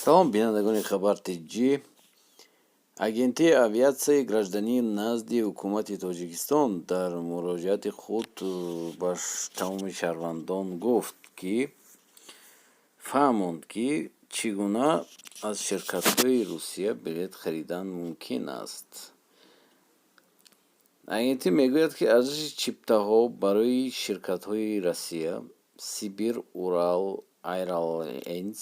Салом, бинандагони Хабар Тҷ. Агентии авиатсияи гражданӣ назди ҳукумати Тоҷикистон дар муроҷиати худ ба тамоми шаҳрвандон гуфт, ки фаҳмонд, ки чӣ гуна аз ширкатҳои Русия билет харидан мумкин аст. Агентӣ мегӯяд, ки арзиши чиптаҳо барои ширкатҳои Россия, Сибир, Урал Эйрлайнс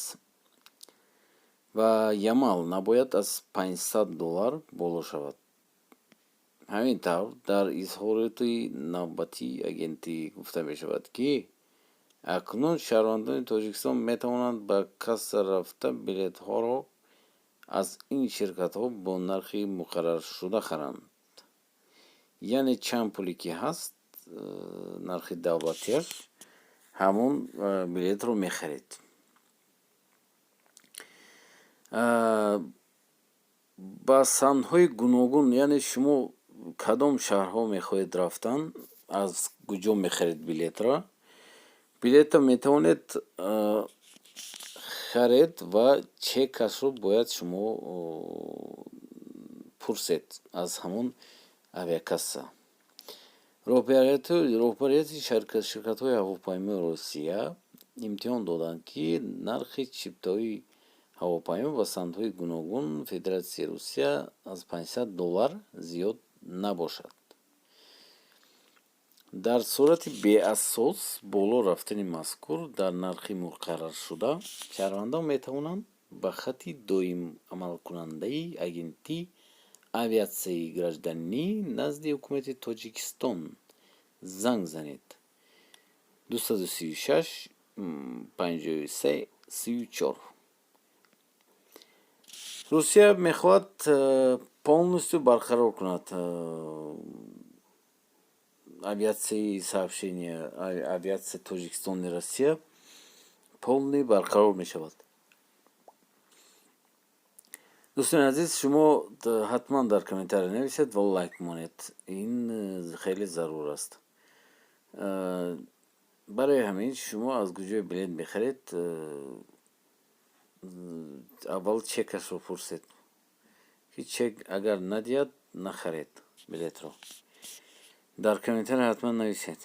ва Ямал набояд аз 500 доллар боло шавад. Ҳамин тавр, дар изҳороти навбатии агентӣ гуфта мешавад, ки акнун шаҳрвандони Тоҷикистон метавонанд ба касса рафта, билетҳоро аз ин ширкатҳо бо нархи муқарраршуда харанд. Яъне чанд пуле ки ҳаст, нархи давлатиаш, ҳамон билетро мехаред. Ба самтҳои гуногун, яъне шумо кадом шаҳрҳо мехоҳед рафтан, аз куҷо мехаред билетро, билетро метавонед харед ва чекашро бояд шумо пурсед аз ҳамон авиакасса. Роҳбарияти ширкатҳои ҳавопаймои Русия имтиҳон доданд, ки нархи чиптаҳои ҳавопаймо ба самтҳои гуногун Федератсияи Русия аз 500 доллар зиёд набошад. Дар сурати беасос боло рафтани мазкур дар нархи муқарраршуда, шаҳрвандон метавонанд ба хати доим амалкунандаи Агентии авиатсияи гражданӣ назди ҳукумати Тоҷикистон занг занед: 236 53 34. Русия мехоҳад полностью барқарор кунад авиатсияи сообщения, авиатсия Тоҷикистони Россия полный барқарор мешавад. Дӯстони азиз, шумо ҳатман дар комментария нависед ва лайк монед, ин хеле зарур аст. Барои ҳамин шумо аз куҷое билет мехаред, аввал чекашро пурсед, ки чек агар надиҳад, нахаред билетро. Дар комментария ҳатман нависед.